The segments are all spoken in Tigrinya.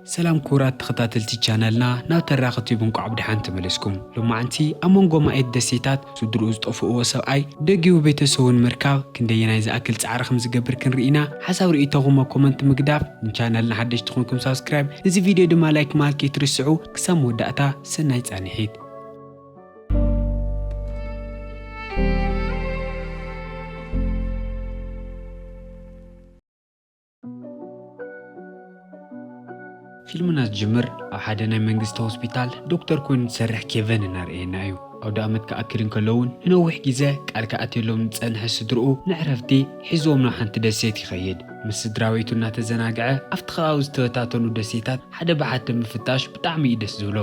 ሰላም ክቡራት ተኸታተልቲ ቻነልና፣ ናብ ተራኺ ቲዩብ እንቋዕ ብደሓን ተመለስኩም። ሎማዓንቲ ኣብ መንጎ ማእት ደሴታት ስድርኡ ዝጠፍእዎ ሰብኣይ ደጊቡ ቤተሰቡ ንምርካብ ክንደየናይ ዝኣክል ጻዕሪ ከም ዝገብር ክንርኢ ኢና። ሓሳብ ርእይቶኹም ኣብ ኮመንት ምግዳፍ፣ ንቻነልና ሓደሽቲ ኮንኩም ሳብስክራይብ፣ እዚ ቪድዮ ድማ ላይክ ማለት ከይትርስዑ። ክሳብ መወዳእታ ሰናይ ጻንሒት። ፊልምና ዝጅምር ኣብ ሓደ ናይ መንግስቲ ሆስፒታል ዶክተር ኮይኑ ዝሰርሕ ኬቨን እናርኣየና እዩ። ኣውደ ኣመት ክኣክል እንከሎ እውን ንነዊሕ ግዜ ቃል ክኣትየሎም ዝጸንሐ ስድርኡ ንዕረፍቲ ሒዝዎም ናብ ሓንቲ ደሴት ይኸይድ። ምስ ስድራ ቤቱ እናተዘናግዐ ኣብቲ ከባቢ ዝተበታተኑ ደሴታት ሓደ ብሓደ ምፍታሽ ብጣዕሚ እዩ ደስ ዝብሎ።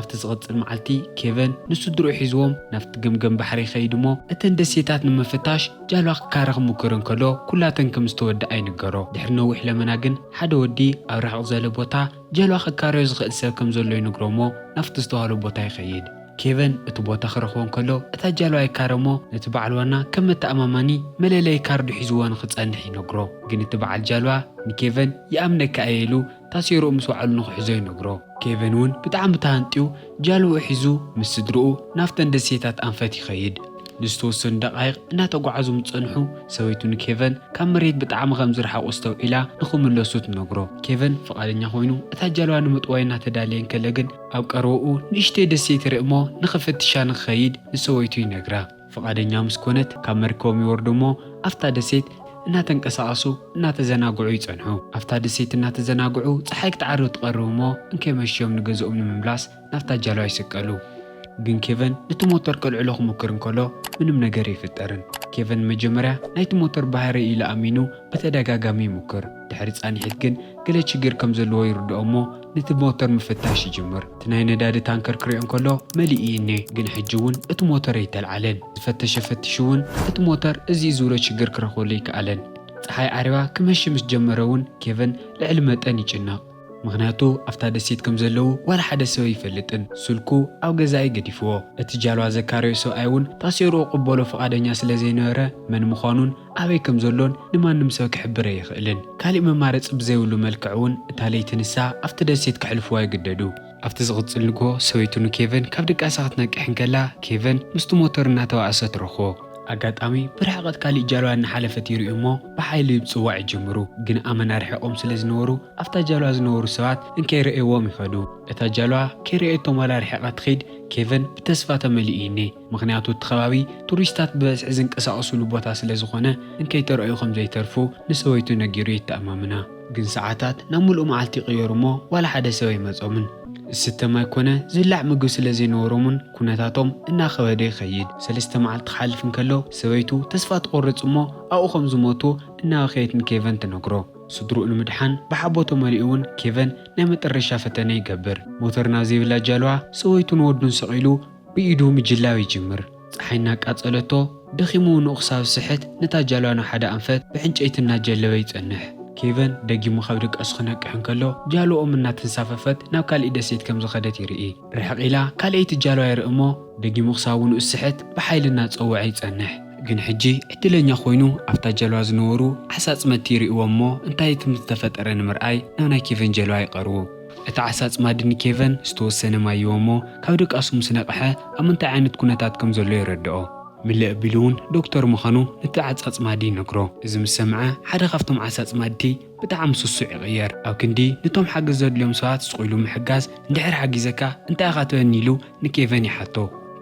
ኣብቲ ዝቕጽል መዓልቲ ኬቨን ንስድርኡ ሒዝዎም ናብቲ ገምገም ባሕሪ ይኸይድ እሞ እተን ደሴታት ንምፍታሽ ጃልባ ክካረ ክሙክር እንከሎ ኩላተን ከም ዝተወድኣ ይንገሮ። ድሕሪ ነዊሕ ለመና ግን ሓደ ወዲ ኣብ ርሕቕ ዝበለ ቦታ ጃልባ ክካረዮ ዝኽእል ሰብ ከም ዘሎ ይነግሮ እሞ ናብቲ ዝተባህሎ ቦታ ይኸይድ። ኬቨን እቲ ቦታ ክረኽቦ እንከሎ እታ ጃልባ ይካረ እሞ ነቲ በዓል ዋና ከም መተኣማማኒ መለለዪ ካርዱ ሒዝዎ ንኽጸንሕ ይነግሮ። ግን እቲ በዓል ጃልባ ንኬቨን ይኣምነካ እየ ኢሉ ታሲሩ ምስ ወዓሉ ንኽሕዞ ይነግሮ። ኬቨን እውን ብጣዕሚ ተሃንጥዩ ጃልባኡ ሒዙ ምስ ስድርኡ ናብተን ደሴታት ኣንፈት ይኸይድ። ንዝተወሰኑ ደቃይቕ እናተጓዓዙ ምስ ጸንሑ ሰበይቱ ንኬቨን ካብ መሬት ብጣዕሚ ከም ዝረሓቑ ኣስተውዒላ ንኽምለሱ ትነግሮ። ኬቨን ፍቓደኛ ኮይኑ እታ ጃልባ ንምጥዋይ እናተዳለየ እንከሎ ግን ኣብ ቀረባኡ ንእሽተይ ደሴት ይርኢ እሞ ንኽፈትሻ ንኽኸይድ ንሰበይቱ ይነግራ። ፍቓደኛ ምስ ኮነት ካብ መርከቦም ይወርዱ እሞ ኣብታ ደሴት እናተንቀሳቐሱ እናተዘናግዑ ይጸንሑ። ኣብታ ደሴት እናተዘናግዑ ጸሓይ ክትዓርብ ትቐርብ እሞ እንከይመሽዮም ንገዝኦም ንምምላስ ናብታ ጃልባ ይስቀሉ። ግን ኬቨን ነቲ ሞተር ከልዕሎ ክሙክር እንከሎ ምንም ነገር ኣይፍጠርን። ኬቨን መጀመርያ ናይቲ ሞተር ባህሪ ኢሉ ኣሚኑ ብተደጋጋሚ ይሙክር። ድሕሪ ጻንሒት ግን ገለ ችግር ከም ዘለዎ ይርድኦ እሞ ነቲ ሞተር ምፍታሽ ይጅምር። እቲ ናይ ነዳዲ ታንከር ክሪኦ እንከሎ መሊኡ እዩ እኔ፣ ግን ሕጂ እውን እቲ ሞተር ኣይተልዓለን። ዝፈተሸ ፈቲሹ እውን እቲ ሞተር እዚ እዩ ዝብሎ ችግር ክረኽበሉ ኣይከኣለን። ጸሓይ ዓሪባ ክመሺ ምስ ጀመረ እውን ኬቨን ልዕሊ መጠን ይጭነቕ። ምኽንያቱ ኣብታ ደሴት ከም ዘለዉ ዋላ ሓደ ሰብ ኣይፈልጥን። ስልኩ ኣብ ገዛ እዩ ገዲፍዎ። እቲ ጃልባ ዘካረዮ ሰብኣይ እውን ታሲሩ ክቕበሎ ፍቓደኛ ስለ ዘይነበረ መን ምዃኑን ኣበይ ከም ዘሎን ንማንም ሰብ ክሕብር ኣይኽእልን። ካሊእ መማረፂ ብዘይብሉ መልክዕ እውን እታ ለይቲ ንሳ ኣብቲ ደሴት ከሕልፍዋ ይግደዱ። ኣብቲ ዝቕጽል ንግሆ ሰበይቱ ንኬቨን ካብ ድቃሳ ክትነቅሕ እንከላ ኬቨን ምስቲ ሞተር እናተባእሰ ትረኽቦ። ኣጋጣሚ ብርሕቐት ካሊእ ጃልባ እናሓለፈት ይርእዩ እሞ ብሓይሊ ምጽዋዕ ይጅምሩ። ግን ኣመና ርሒቖም ስለ ዝነበሩ ኣብታ ጃልባ ዝነበሩ ሰባት እንከይረእይዎም ይኸዱ። እታ ጃልባ ከይረኣየቶም ዋላ ርሒቓ ትኸይድ፣ ኬቨን ብተስፋ ተመሊኡ እኔ። ምኽንያቱ እቲ ከባቢ ቱሪስታት ብበዝሒ ዝንቀሳቐሱሉ ቦታ ስለ ዝኾነ እንከይተረኣዩ ከም ዘይተርፉ ንሰበይቱ ነጊሩ የተኣማምና። ግን ሰዓታት ናብ ምሉእ መዓልቲ ይቕየሩ እሞ ዋላ ሓደ ሰብ ኣይመጾምን። ዝስተ ማይ ኮነ ዝብላዕ ምግቢ ስለ ዘይነበሮምን ኩነታቶም እናኸበደ ይኸይድ። ሰለስተ መዓልቲ ክሓልፍ እንከሎ ሰበይቱ ተስፋ ትቖርጽ እሞ ኣብኡ ከም ዝሞቱ እናበኸየት ንኬቨን ትነግሮ። ስድርኡ ንምድሓን ብሓቦ ተመሊኡ እውን ኬቨን ናይ መጠረሻ ፈተነ ይገብር። ሞተር ናብ ዘይብላ ጃልባ ሰበይቱን ወዱን ሰቒሉ ብኢዱ ምጅላብ ይጅምር። ጸሓይ እናቃጸለቶ ደኺሙ ንኡ ክሳብ ዝስሕት ነታ ጃልባ ናብ ሓደ ኣንፈት ብዕንጨይቲ እናጀለበ ይጸንሕ። ኬቨን ደጊሙ ካብ ድቃሱ ክነቅሕ እንከሎ ጃልባኦም እናተንሳፈፈት ናብ ካልእ ደሴት ከም ዝኸደት ይርኢ። ርሕቕ ኢላ ካልኣይቲ ጃልባ ይርኢ እሞ ደጊሙ ክሳብ ንኡ ዝስሕት ብሓይሊ እናጸወዐ ይጸንሕ። ግን ሕጂ ዕድለኛ ኮይኑ ኣብታ ጃልባ ዝነበሩ ዓሳ ኣጽመድቲ ይርእይዎ እሞ እንታይ ከም ዝተፈጠረ ንምርኣይ ናብ ናይ ኬቨን ጃልባ ይቐርቡ። እቲ ዓሳ ኣጽማዲ ንኬቨን ዝተወሰነ ማይ ይህቦ እሞ ካብ ድቃሱ ምስ ነቕሐ ኣብ ምንታይ ዓይነት ኩነታት ከም ዘሎ የረድኦ። ምልእ ኣቢሉ እውን ዶክተር ምዃኑ ነቲ ዓሳ ኣጽማዲ ይነግሮ። እዚ ምስ ሰምዐ ሓደ ካብቶም ዓሳ ኣጽማድቲ ብጣዕሚ ስሱዕ ይቕየር። ኣብ ክንዲ ነቶም ሓገዝ ዘድልዮም ሰባት ስቕ ኢሉ ምሕጋዝ እንድሕር ሓጊዘካ እንታይ ኢኻ ትበኒ ኢሉ ንኬቨን ይሓቶ።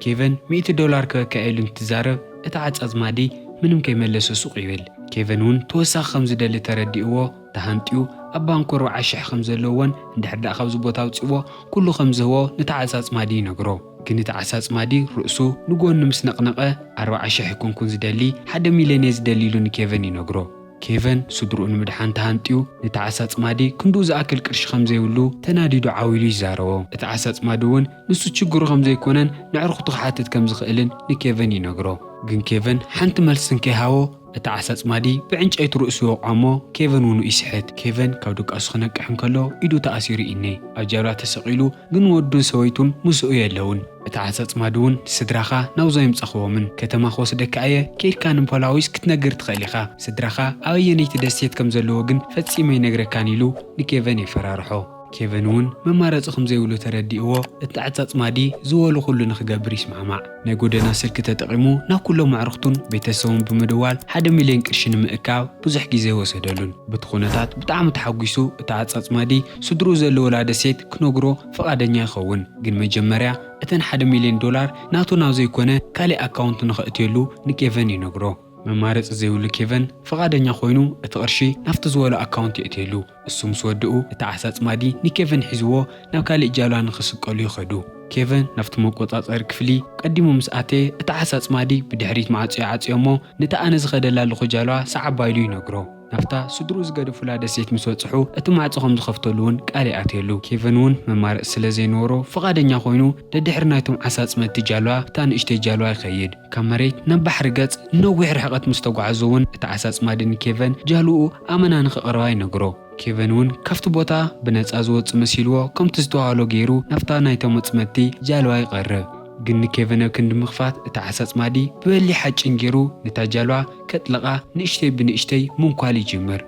ኬቨን ሚእቲ ዶላር ክበካ ኢሉ እንትዛረብ እቲ ዓጻጽማዲ ምንም ከይመለሰ ሱቕ ይብል። ኬቨን እውን ተወሳኺ ከም ዝደሊ ተረዲእዎ ተሃንጥዩ ኣብ ባንኩ ኣርብዓ ሽሕ ከም ዘለዎን እንድሕር ደኣ ካብዚ ቦታ ኣውጺእዎ ኩሉ ከም ዝህቦ ነቲ ዓጻጽማዲ ይነግሮ። ግን እቲ ዓጻጽማዲ ርእሱ ንጎኒ ምስ ነቕነቐ ኣርብዓ ሽሕ ኣይኮንኩን ዝደሊ ሓደ ሚልዮን እየ ዝደሊ ኢሉ ንኬቨን ይነግሮ። ኬቨን ስድርኡ ንምድሓን ተሃንጥዩ ነቲ ዓሳ ኣጽማዲ ክንድኡ ዝኣክል ቅርሺ ከም ዘይብሉ ተናዲዱ ዓው ኢሉ ይዛረቦ። እቲ ዓሳ ኣጽማዲ እውን ንሱ ችግሩ ከም ዘይኮነን ንዕርኽቱ ክሓትት ከም ዝኽእልን ንኬቨን ይነግሮ። ግን ኬቨን ሓንቲ መልሲ እንከይሃቦ እቲ ዓሳ ኣጽማዲ ብዕንጨይቲ ርእሱ ይወቕዖ እሞ ኬቨን እውን ይስሕት። ኬቨን ካብ ድቃሱ ክነቅሕ እንከሎ ኢዱ ተኣሲሩ ይእነ። ኣብ ጃልባ ተሰቒሉ ግን ወዱን ሰበይቱን ምስኡ የለውን። እቲ ዓሳ ኣጽማዲ እውን ስድራኻ ናብዞ የምጻኽዎምን ከተማ ክወስደካ እየ፣ ኬድካ ንፖላዊስ ክትነግር ትኽእል ኢኻ። ስድራኻ ኣበየነይቲ ደሴት ከም ዘለዎ ግን ፈጺመ ኣይነግረካን ኢሉ ንኬቨን የፈራርሖ። ኬቨን እውን መማረፂ ከም ዘይብሉ ተረዲእዎ፣ እቲ ዓፃፅማዲ ዝበሎ ኩሉ ንክገብር ይስማዕማዕ። ናይ ጎደና ስልኪ ተጠቒሙ ናብ ኩሎም ኣዕሩኽቱን ቤተሰቡን ብምድዋል ሓደ ሚልዮን ቅርሺ ንምእካብ ብዙሕ ግዜ ወሰደሉን። በቲ ኩነታት ብጣዕሚ ተሓጒሱ፣ እቲ ዓፃፅማዲ ስድርኡ ዘለወላ ደሴት ክነግሮ ፍቓደኛ ይኸውን። ግን መጀመርያ እተን ሓደ ሚልዮን ዶላር ናቱ ናብ ዘይኮነ ካሊእ ኣካውንት ንኸእትየሉ ንኬቨን ይነግሮ። መማረፂ ዘይብሉ ኬቨን ፍቓደኛ ኮይኑ እቲ ቅርሺ ናብቲ ዝበሎ ኣካውንት የእትየሉ። እሱ ምስ ወድኡ እቲ ዓሳፅማዲ ንኬቨን ሒዝዎ ናብ ካሊእ ጃልባ ንኽስቀሉ ይኸዱ። ኬቨን ናብቲ መቆፃፀሪ ክፍሊ ቀዲሙ ምስ ኣተየ እቲ ዓሳፅማዲ ብድሕሪት ማዕጾ ይዓፅዮ እሞ ነቲ ኣነ ዝኸደላ ኣለኹ ጃልባ ሰዓባ ኢሉ ይነግሮ። ናብታ ስድርኡ ዝገደፉላ ደሴት ምስ በፅሑ እቲ ማዕጾ ከም ዝኸፍተሉ እውን ቃል ይኣትየሉ። ኬቨን እውን መማረፂ ስለ ዘይነበሮ ፍቓደኛ ኮይኑ ደድሕሪ ናይቶም ዓሳፅመድቲ ጃልባ ብታ ንእሽተይ ጃልባ ይኸይድ። ካብ መሬት ናብ ባሕሪ ገጽ ነዊሕ ርሕቐት ምስ ተጓዓዙ እውን እቲ ዓሳፅማዲ ንኬቨን ጃልኡ ኣመና ንኽቐርባ ይነግሮ። ኬቨን እውን ካብቲ ቦታ ብነፃ ዝወፅእ መሲልዎ ከምቲ ዝተዋህሎ ገይሩ ናብታ ናይቶም ወፅመድቲ ጃልባ ይቐርብ። ግን ንኬቨን ኣብ ክንዲ ምኽፋት እቲ ዓሳፅማዲ ብበሊሕ ሓጭን ገይሩ ነታ ጃልባ ከጥልቓ ንእሽተይ ብንእሽተይ ምንኳል ይጅምር።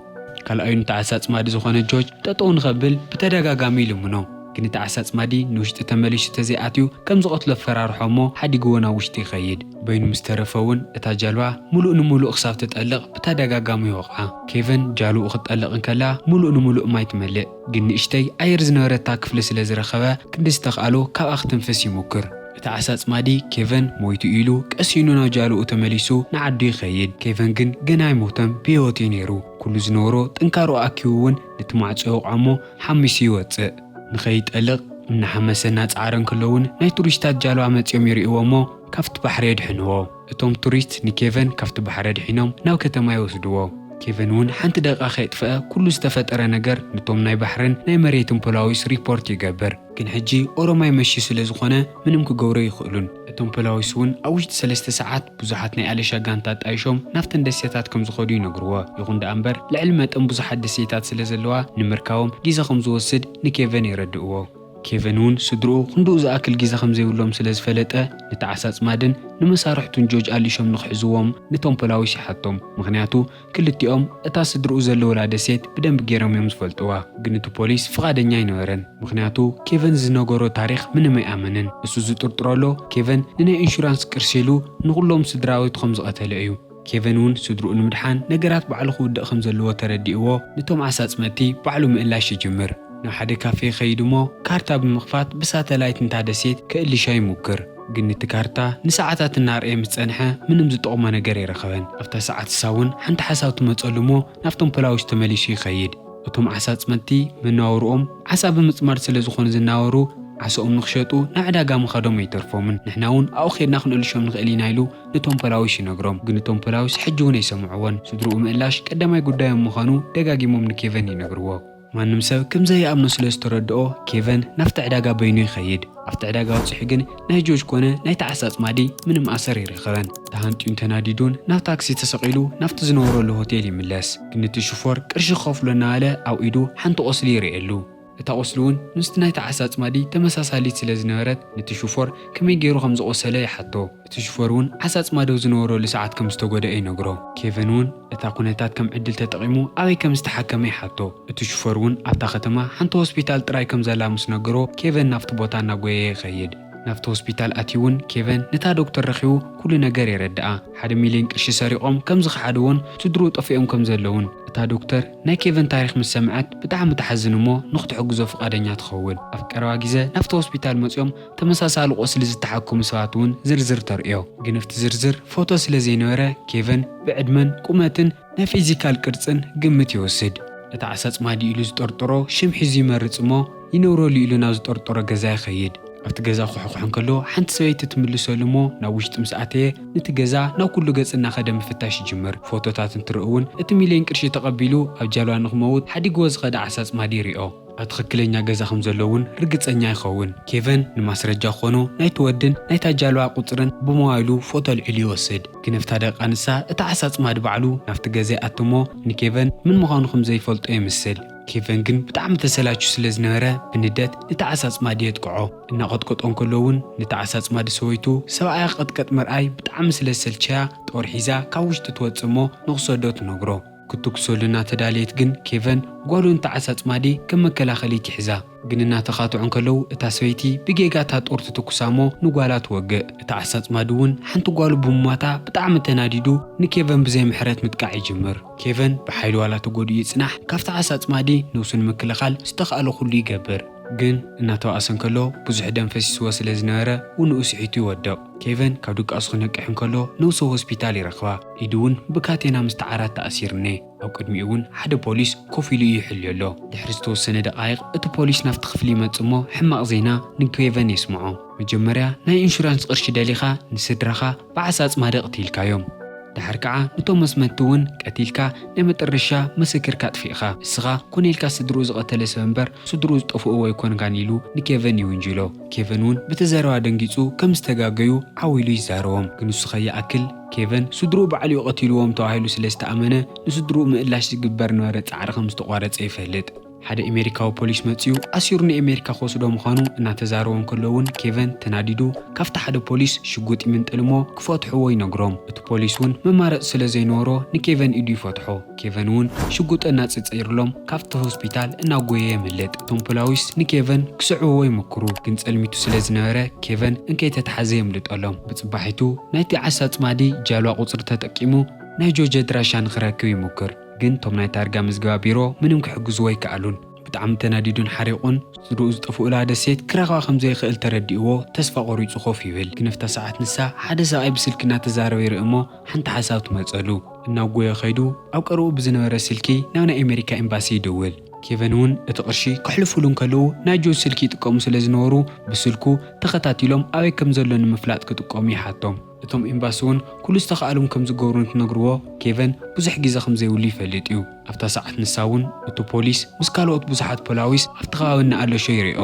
ካልኣዩ ነቲ ዓሳፅማዲ ዝኾነ ጆርጅ ጠጠው ንኸብል ብተደጋጋሚ ይልምኖ። ግን እቲ ዓሳፅማዲ ንውሽጢ ተመሊሱ ተዘይኣትዩ ከም ዝቐትሎ ኣፈራርሖ እሞ ሓዲግዎ ናብ ውሽጢ ይኸይድ። በይኑ ምስ ተረፈ እውን እታ ጃልባ ሙሉእ ንሙሉእ ክሳብ ትጠልቕ ብተደጋጋሚ ይወቕዓ። ኬቨን ጃልኡ ክትጠልቕ እንከላ ሙሉእ ንሙሉእ ማይ ትመልእ። ግን ንእሽተይ ኣየር ዝነበረታ ክፍሊ ስለ ዝረኸበ ክንዲ ዝተኽኣሎ ካብኣ ክትንፍስ ይሙክር። እቲ ዓሳፅማዲ ኬቨን ሞይቱ ኢሉ ቀሲኑ ናብ ጃልኡ ተመሊሱ ንዓዱ ይኸይድ። ኬቨን ግን ገና ኣይሞተን፣ ብህይወት እዩ ነይሩ። ኩሉ ዝነበሮ ጥንካርኡ ኣኪቡ እውን ነቲ ማዕጾ ይወቕዖ እሞ ሓሚሱ ይወፅእ። ንኸይጠልቕ እናሓመሰ እናፀዓረ እንከሎ እውን ናይ ቱሪስታት ጃልባ መፂኦም ይርእይዎ እሞ ካብቲ ባሕሪ የድሕንዎ። እቶም ቱሪስት ንኬቨን ካብቲ ባሕሪ ኣድሒኖም ናብ ከተማ ይወስድዎ። ኬቨን እውን ሓንቲ ደቂቃ ከየጥፍአ ኩሉ ዝተፈጠረ ነገር ነቶም ናይ ባሕርን ናይ መሬትን ፖላዊስ ሪፖርት ይገብር። ግን ሕጂ ኦሮማይ መሽዩ ስለ ዝኾነ ምንም ክገብሩ ኣይኽእሉን። እቶም ፖላዊስ እውን ኣብ ውሽጢ ሰለስተ ሰዓት ብዙሓት ናይ ኣለሻ ጋንታ ኣጣይሾም ናብተን ደሴታት ከም ዝኸዱ ይነግርዎ። ይኹን ደኣ እምበር ልዕሊ መጠን ብዙሓት ደሴታት ስለ ዘለዋ ንምርካቦም ግዜ ከም ዝወስድ ንኬቨን የረድእዎ። ኬቨን እውን ስድርኡ ክንድኡ ዝኣክል ግዜ ከም ዘይብሎም ስለ ዝፈለጠ ነቲ ዓሳፅማድን ንመሳርሕቱን ጆርጅ ኣሊሾም ንክሕዝዎም ነቶም ፖላዊስ ይሓቶም። ምኽንያቱ ክልቲኦም እታ ስድርኡ ዘለውላ ደሴት ብደንቢ ገይሮም እዮም ዝፈልጥዋ። ግን እቲ ፖሊስ ፍቓደኛ ኣይነበረን። ምኽንያቱ ኬቨን ዝነገሮ ታሪኽ ምንም ኣይኣመንን። እሱ ዝጥርጥሮ ኣሎ ኬቨን ንናይ ኢንሹራንስ ቅርሺ ኢሉ ንኹሎም ስድራቤቱ ከም ዝቐተለ እዩ። ኬቨን እውን ስድርኡ ንምድሓን ነገራት ባዕሉ ክውድእ ከም ዘለዎ ተረዲእዎ ነቶም ዓሳፅመድቲ ባዕሉ ምእላሽ ይጅምር። ናብ ሓደ ካፌ ይኸይድ እሞ ካርታ ብምኽፋት ብሳተላይት ንታ ደሴት ከእልሻ ይሙክር። ግን እቲ ካርታ ንሰዓታት እናርኣየ ምስ ጸንሐ ምንም ዝጠቕሞ ነገር ኣይረኸበን። ኣብታ ሰዓት ንሳ እውን ሓንቲ ሓሳብ ትመጸሉ እሞ ናብቶም ፖላዊስ ተመሊሱ ይኸይድ። እቶም ዓሳ ኣጽመድቲ መነባብርኦም ዓሳ ብምጽማድ ስለ ዝኾኑ ዝናበሩ ዓሳኦም ንኽሸጡ ናብ ዕዳጋ ምኻዶም ኣይተርፎምን። ንሕና እውን ኣብኡ ኼድና ክንእልሾም ንኽእል ኢና ኢሉ ነቶም ፖላዊስ ይነግሮም። ግን እቶም ፖላዊስ ሕጂ እውን ኣይሰምዕዎን። ስድርኡ ምእላሽ ቀዳማይ ጉዳዮም ምዃኑ ደጋጊሞም ንኬቨን ይነግርዎ። ማንም ሰብ ከም ዘይኣምኖ ስለ ዝተረድኦ ኬቨን ናብቲ ዕዳጋ በይኑ ይኸይድ። ኣብቲ ዕዳጋ በጺሑ ግን ናይ ጆርጅ ኮነ ናይቲ ዓሳ ኣጽማዲ ምንም ኣሰር ኣይረኸበን። ተሃንጥዩን ተናዲዱን ናብ ታክሲ ተሰቒሉ ናብቲ ዝነበረሉ ሆቴል ይምለስ። ግን እቲ ሽፎር ቅርሺ ክኸፍሎ እናበለ ኣብ ኢዱ ሓንቲ ቆስሊ ይርእየሉ። እታ ቆስሊ እውን ምስቲ ናይቲ ዓሳ ኣጽማዲ ተመሳሳሊት ስለ ዝነበረት ነቲ ሽፎር ከመይ ገይሩ ከም ዝቖሰለ ይሓቶ። እቲ ሽፎር እውን ዓሳ ኣጽማዲ ኣብ ዝነበረሉ ሰዓት ከም ዝተጎድአ ይነግሮ። ኬቨን እውን እታ ኩነታት ከም ዕድል ተጠቒሙ ኣበይ ከም ዝተሓከመ ይሓቶ። እቲ ሽፎር እውን ኣብታ ከተማ ሓንቲ ሆስፒታል ጥራይ ከም ዘላ ምስ ነገሮ ኬቨን ናብቲ ቦታ እናጎየየ ይኸይድ። ናብቲ ሆስፒታል ኣትዩ እውን ኬቨን ነታ ዶክተር ረኺቡ ኩሉ ነገር የረድኣ። ሓደ ሚልዮን ቅርሺ ሰሪቖም ከም ዝኸሓድዎን ስድርኡ ጠፊኦም ከም ዘለውን። እታ ዶክተር ናይ ኬቨን ታሪኽ ምስ ሰምዐት ብጣዕሚ ትሓዝን እሞ ንኽትሕግዞ ፍቓደኛ ትኸውን። ኣብ ቀረባ ግዜ ናብቲ ሆስፒታል መፂኦም ተመሳሳሊ ቆስሊ ዝተሓከሙ ሰባት እውን ዝርዝር ተርእዮ። ግን ኣብቲ ዝርዝር ፎቶ ስለ ዘይነበረ ኬቨን ብዕድመን ቁመትን ናይ ፊዚካል ቅርጽን ግምት ይወስድ። እቲ ዓሳ ኣጽማዲ ኢሉ ዝጠርጠሮ ሽም ሒዙ ይመርጽ እሞ ይነብረሉ ኢሉ ናብ ዝጠርጠሮ ገዛ ይኸይድ። ኣብቲ ገዛ ኩሕኩሕ እንከሎ ሓንቲ ሰበይቲ ትምልሰሉ እሞ ናብ ውሽጢ ምስ ኣተየ ነቲ ገዛ ናብ ኩሉ ገጽ እናኸደ ምፍታሽ ይጅምር። ፎቶታት እንትርኢ እውን እቲ ሚልዮን ቅርሺ ተቐቢሉ ኣብ ጃልባ ንኽመውት ሓዲግዎ ዝኸደ ዓሳ ኣጽማዲ ይሪኦ። ኣብ ትኽክለኛ ገዛ ከም ዘሎ እውን ርግጸኛ ይኸውን። ኬቨን ንማስረጃ ክኾኖ ናይቲ ወድን ናይታ ጃልባ ቁጽርን ብሞባይሉ ፎቶ ኣልዒሉ ይወስድ። ግን ኣብታ ደቂቃ ንሳ እቲ ዓሳ ኣጽማዲ ባዕሉ ናብቲ ገዛ ይኣቱ እሞ ንኬቨን ምን ምዃኑ ከም ዘይፈልጦ የምስል። ኬቨን ግን ብጣዕሚ ተሰላቹ ስለ ዝነበረ ብንደት ነቲ ዓሳ ኣጽማዲ የጥቅዖ። እናቐጥቀጦ እንከሎ እውን ነቲ ዓሳ ኣጽማዲ ሰበይቱ ሰብኣያ ክቕጥቀጥ ምርኣይ ብጣዕሚ ስለ ዝሰልቸያ ጦር ሒዛ ካብ ውሽጢ ትወጽእ እሞ ንኽሰዶ ትነግሮ። ክትኩሰሉ እናተዳለየት ግን ኬቨን ጓሉ ንታ ዓሳ ጽማዲ ከም መከላኸሊ ትሕዛ። ግን እናተኻትዑ እንከለዉ እታ ሰበይቲ ብጌጋ እታ ጦር ትትኩሳ እሞ ንጓላ ትወግእ። እታ ዓሳ ጽማዲ እውን ሓንቲ ጓሉ ብምሟታ ብጣዕሚ ተናዲዱ ንኬቨን ብዘይ ምሕረት ምጥቃዕ ይጅምር። ኬቨን ብሓይሉ ዋላ ተጎዲኡ ይጽናሕ ካብታ ዓሳ ጽማዲ ነብሱ ንምክልኻል ዝተኻእሎ ኩሉ ይገብር። ግን እናተባእሰ እንከሎ ብዙሕ ደም ፈሲስዎ ስለ ዝነበረ ውንኡ ስሒቱ ይወድቕ። ኬቨን ካብ ድቃሱ ክነቅሕ እንከሎ ነብሱ ሆስፒታል ይረኽባ። ኢዱ እውን ብካቴና ምስ ተዓራት ተኣሲርኔ። ኣብ ቅድሚኡ እውን ሓደ ፖሊስ ኮፍ ኢሉ እዩ ይሕልዮ ኣሎ። ድሕሪ ዝተወሰነ ደቃይቕ እቲ ፖሊስ ናብቲ ክፍሊ ይመጽእ እሞ ሕማቕ ዜና ንኬቨን የስምዖ። መጀመርያ ናይ ኢንሹራንስ ቅርሺ ደሊኻ ንስድራኻ ብዓሳ ኣጽማዲ ቀቲልካዮም። ድሓር ከዓ ንቶም መስመቲ እውን ቀቲልካ ናይ መጠረሻ መሰክርካ ኣጥፊእኻ። እስኻ ኮነ ኢልካ ስድርኡ ዝቐተለ ሰብ እምበር ስድርኡ ዝጠፍእዎ ኣይኮንካን ኢሉ ንኬቨን ይውንጅሎ። ኬቨን እውን ብቲ ዘረባ ደንጊጹ ከም ዝተጋገዩ ዓው ኢሉ ይዛረቦም። ግን ንሱ ከይኣክል ኬቨን ስድርኡ ባዕሉ እዩ ቀቲልዎም ተባሂሉ ስለ ዝተኣመነ ንስድርኡ ምእላሽ ዝግበር ነበረ ጻዕሪ ከም ዝተቋረጸ ይፈልጥ። ሓደ ኤሜሪካዊ ፖሊስ መጺኡ ኣሲሩ ንኤሜሪካ ክወስዶ ምዃኑ እናተዛረቦ እንከሎ እውን ኬቨን ተናዲዱ ካብቲ ሓደ ፖሊስ ሽጉጥ ይምንጥል እሞ ክፈትሕዎ ይነግሮም። እቲ ፖሊስ እውን መማረጺ ስለ ዘይነበሮ ንኬቨን ኢዱ ይፈትሖ። ኬቨን እውን ሽጉጥ እናጸጸይርሎም ካብቲ ሆስፒታል እናጎየ የምልጥ። እቶም ፖላዊስ ንኬቨን ክስዕብዎ ይምክሩ፣ ግን ጸልሚቱ ስለ ዝነበረ ኬቨን እንከይተታሓዘ የምልጠሎም። ብጽባሒቱ ናይቲ ዓሳ ጽማዲ ጃልዋ ቁጽሪ ተጠቂሙ ናይ ጆርጅ ኣድራሻ ንኽረክብ ይምክር፣ ግን እቶም ናይ ታርጋ ምዝገባ ቢሮ ምንም ክሕግዝዎ ኣይከኣሉን። ብጣዕሚ ተናዲዱን ሓሪቑን ስድርኡ ዝጠፍኡላ ደሴት ክረኽባ ከም ዘይኽእል ተረዲእዎ ተስፋ ቆሪጹ ኮፍ ይብል። ግን ኣብታ ሰዓት ንሳ ሓደ ሰብኣይ ብስልኪ እናተዛረበ ይርኢ እሞ ሓንቲ ሓሳብ ትመጸሉ። እናጎየ ኸይዱ ኣብ ቀረብኡ ብዝነበረ ስልኪ ናብ ናይ ኣሜሪካ ኤምባሲ ይድውል። ኬቨን እውን እቲ ቅርሺ ከሕልፉሉ እንከለዉ ናይ ጆርጅ ስልኪ ይጥቀሙ ስለ ዝነበሩ ብስልኩ ተኸታቲሎም ኣበይ ከም ዘሎ ንምፍላጥ ክጥቀሙ ይሓቶም። እቶም ኤምባሲ እውን ኩሉ ዝተኻእሎም ከም ዝገብሩ እንትነግርዎ ኬቨን ብዙሕ ግዜ ከም ዘይብሉ ይፈልጥ እዩ። ኣብታ ሰዓት ንሳ እውን እቲ ፖሊስ ምስ ካልኦት ብዙሓት ፖላዊስ ኣብቲ ከባቢ እናኣለሾ ይሪኦ።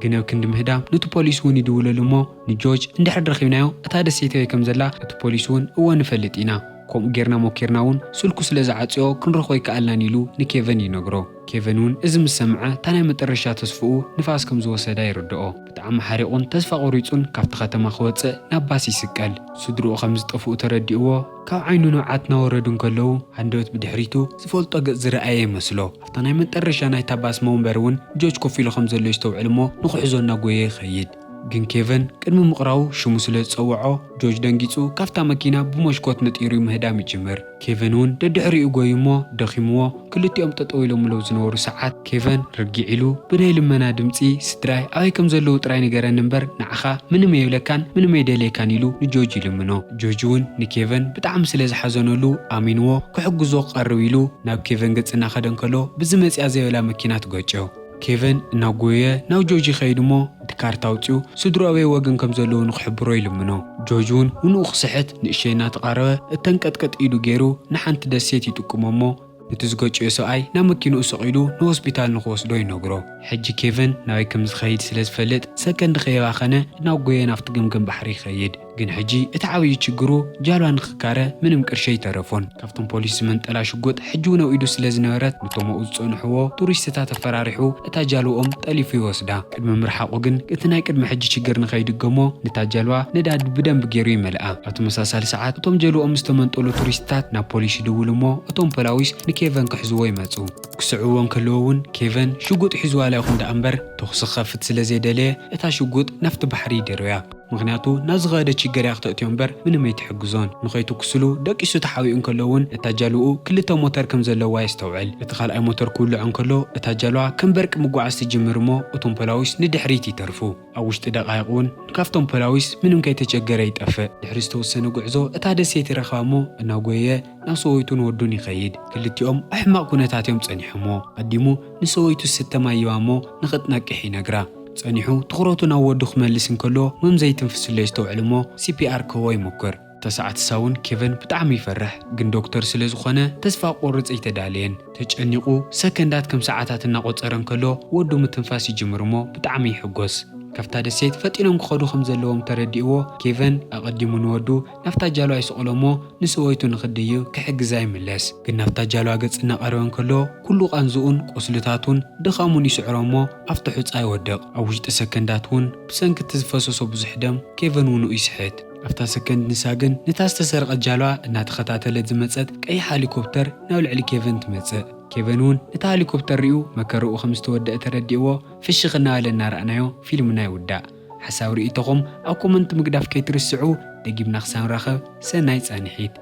ግን ኣብ ክንዲ ምህዳም ነቲ ፖሊስ እውን ይድውለሉ እሞ ንጆርጅ እንድሕር ረኺብናዮ እታ ደሴት ኣበይ ከም ዘላ እቲ ፖሊስ እውን እወ ንፈልጥ ኢና፣ ከምኡ ጌርና ሞኪርና እውን ስልኩ ስለ ዝዓጽዮ ክንረኽቦ ኣይከኣልናን ኢሉ ንኬቨን ይነግሮ። ኬቨን እውን እዚ ምስ ሰምዐ እታ ናይ መጠረሻ ተስፍኡ ንፋስ ከም ዝወሰዳ ይርድኦ። ብጣዕሚ ሓሪቑን ተስፋ ቆሪጹን ካብቲ ከተማ ክወጽእ ናብ ባስ ይስቀል። ስድርኡ ከም ዝጠፍኡ ተረዲእዎ ካብ ዓይኑ ንብዓት እናወረዱ እንከለዉ ሃንደበት ብድሕሪቱ ዝፈልጦ ገጽ ዝረኣየ ይመስሎ። ኣብታ ናይ መጠረሻ ናይታ ባስ መንበር እውን ጆርጅ ኮፍ ኢሉ ከም ዘሎ ይስተውዕል እሞ ንኽሕዞ እናጎየ ይኸይድ። ግን ኬቨን ቅድሚ ምቕራቡ ሽሙ ስለ ዝጸውዖ ጆርጅ ደንጊጹ ካብታ መኪና ብሞሽኮት ነጢሩ ምህዳም ይጅምር። ኬቨን እውን ደድሕሪኡ ጎዩ እሞ ደኺምዎ ክልቲኦም ጠጠው ኢሎምለው ዝነበሩ ሰዓት ኬቨን ርጊዕ ኢሉ ብናይ ልመና ድምጺ ስድራይ ኣበይ ከም ዘለዉ ጥራይ ንገረኒ እምበር ንዓኻ ምንም የብለካን ምንም ኣይደልየካን ኢሉ ንጆርጅ ይልምኖ። ጆርጅ እውን ንኬቨን ብጣዕሚ ስለ ዝሓዘነሉ ኣሚንዎ ክሕግዞ ክቐርብ ኢሉ ናብ ኬቨን ገጽ እናኸደ እንከሎ ብዝመጽያ ዘይበላ መኪና ትገጭዮ። ኬቨን እናጎየ ናብ ጆርጅ ይኸይድ እሞ እቲ ካርታ ኣውጺኡ ስድርኡ ኣበይ ወገን ከም ዘለዉ ንክሕብሮ ይልምኖ። ጆርጅ እውን ውንኡ ክስሕት ንእሸይ እናተቓረበ እተንቀጥቀጥ ኢዱ ገይሩ ንሓንቲ ደሴት ይጥቁሞ እሞ ነቲ ዝገጭዮ ሰብኣይ ናብ መኪንኡ ሰቒሉ ንሆስፒታል ንክወስዶ ይነግሮ። ሕጂ ኬቨን ናበይ ከም ዝኸይድ ስለ ዝፈልጥ ሰከንድ ከየባኸነ እናጎየ ናብቲ ገምገም ባሕሪ ይኸይድ። ግን ሕጂ እቲ ዓብዪ ችግሩ ጃልባ ንክካረ ምንም ቅርሺ ኣይተረፎን። ካብቶም ፖሊስ ዝመንጠላ ሽጉጥ ሕጂ እውን ኣብ ኢዱ ስለ ዝነበረት ነቶም ኣብኡ ዝጸንሕዎ ቱሪስትታት ኣፈራሪሑ እታ ጃልባኦም ጠሊፉ ይወስዳ። ቅድሚ ምርሓቑ ግን እቲ ናይ ቅድሚ ሕጂ ችግር ንኸይድገሞ ነታ ጃልባ ነዳዲ ብደንቢ ገይሩ ይመልኣ። ኣብ ተመሳሳሊ ሰዓት እቶም ጀልባኦም ዝተመንጠሉ ቱሪስትታት ናብ ፖሊስ ይድውሉ እሞ እቶም ፖላዊስ ንኬቨን ክሕዝዎ ይመጹ። ክስዕብዎ እንከለዉ እውን ኬቨን ሽጉጥ ሒዙ ዋላ ይኹን ደኣ እምበር ተኹሲ ክኸፍት ስለ ዘይደለየ እታ ሽጉጥ ናብቲ ባሕሪ ይድርብያ። ምኽንያቱ ናብ ዝኸደ ችግር እያ ክተእትዮ እምበር ምንም ኣይትሕግዞን። ንኸይትኩስሉ ደቂሱ ተሓቢኡ እንከሎ እውን እታ ጃልብኡ ክልተ ሞተር ከም ዘለዋ የስተውዕል። እቲ ካልኣይ ሞተር ክውልዖ እንከሎ እታ ጃልባ ከም በርቂ ምጓዓዝ ትጅምር እሞ እቶም ፖላዊስ ንድሕሪት ይተርፉ። ኣብ ውሽጢ ደቃይቕ እውን ካብቶም ፖላዊስ ምንም ከይተቸገረ ይጠፍእ። ድሕሪ ዝተወሰነ ጉዕዞ እታ ደሴት ይረኽባ እሞ እናጎየየ ናብ ሰበይቱን ወዱን ይኸይድ። ክልቲኦም ኣብ ሕማቕ ኩነታት እዮም ጸኒሖሞ። ቀዲሙ ንሰበይቱ ዝስተ ማይ ይባ እሞ ንኽትነቅሕ ይነግራ። ጸኒሑ ትኹረቱ ናብ ወዱ ክመልስ እንከሎ መም ዘይትንፍስ ስለ ይስተውዕል እሞ ሲ ፒ ኣር ክህቦ ይሞክር። እታ ሰዓት እሳ እውን ኬቨን ብጣዕሚ ይፈርሕ፣ ግን ዶክተር ስለ ዝኾነ ተስፋ ክቆርጽ ኣይተዳለየን። ተጨኒቑ ሰከንዳት ከም ሰዓታት እናቖጸረ እንከሎ ወዱ ምትንፋስ ይጅምር እሞ ብጣዕሚ ይሕጎስ። ካብታ ደሴት ፈጢኖም ክኸዱ ከም ዘለዎም ተረዲእዎ ኬቨን ኣቐዲሙ ንወዱ ናብታ ጃልባ ይስቕሎ እሞ ንሰበይቱ ንኽድይብ ክሕግዛ ይምለስ። ግን ናብታ ጃልባ ገጽ እናቐረበ እንከሎ ኩሉ ቃንዝኡን ቁስልታቱን ድኻሙን ይስዕሮ እሞ ኣብቲ ሑጻ ይወድቕ። ኣብ ውሽጢ ሰከንዳት እውን ብሰንኪ እቲ ዝፈሰሶ ብዙሕ ደም ኬቨን ውንኡ ይስሕት። ኣብታ ሰከንድ ንሳ ግን ነታ ዝተሰረቐት ጃልባ እናተኸታተለት ዝመጸት ቀይሕ ሄሊኮፕተር ናብ ልዕሊ ኬቨን ትመጽእ። ኬቨን እውን ነታ ሄሊኮፕተር ሪኡ መከረኡ ከም ዝተወደአ ተረዲእዎ ፍሽኽ እናበለ እናረኣናዮ ፊልምና ይውዳእ። ሓሳብ ርእይቶኹም ኣብ ኮመንት ምግዳፍ ከይትርስዑ። ደጊምና ክሳብ ንራኸብ ሰናይ ጻንሒት።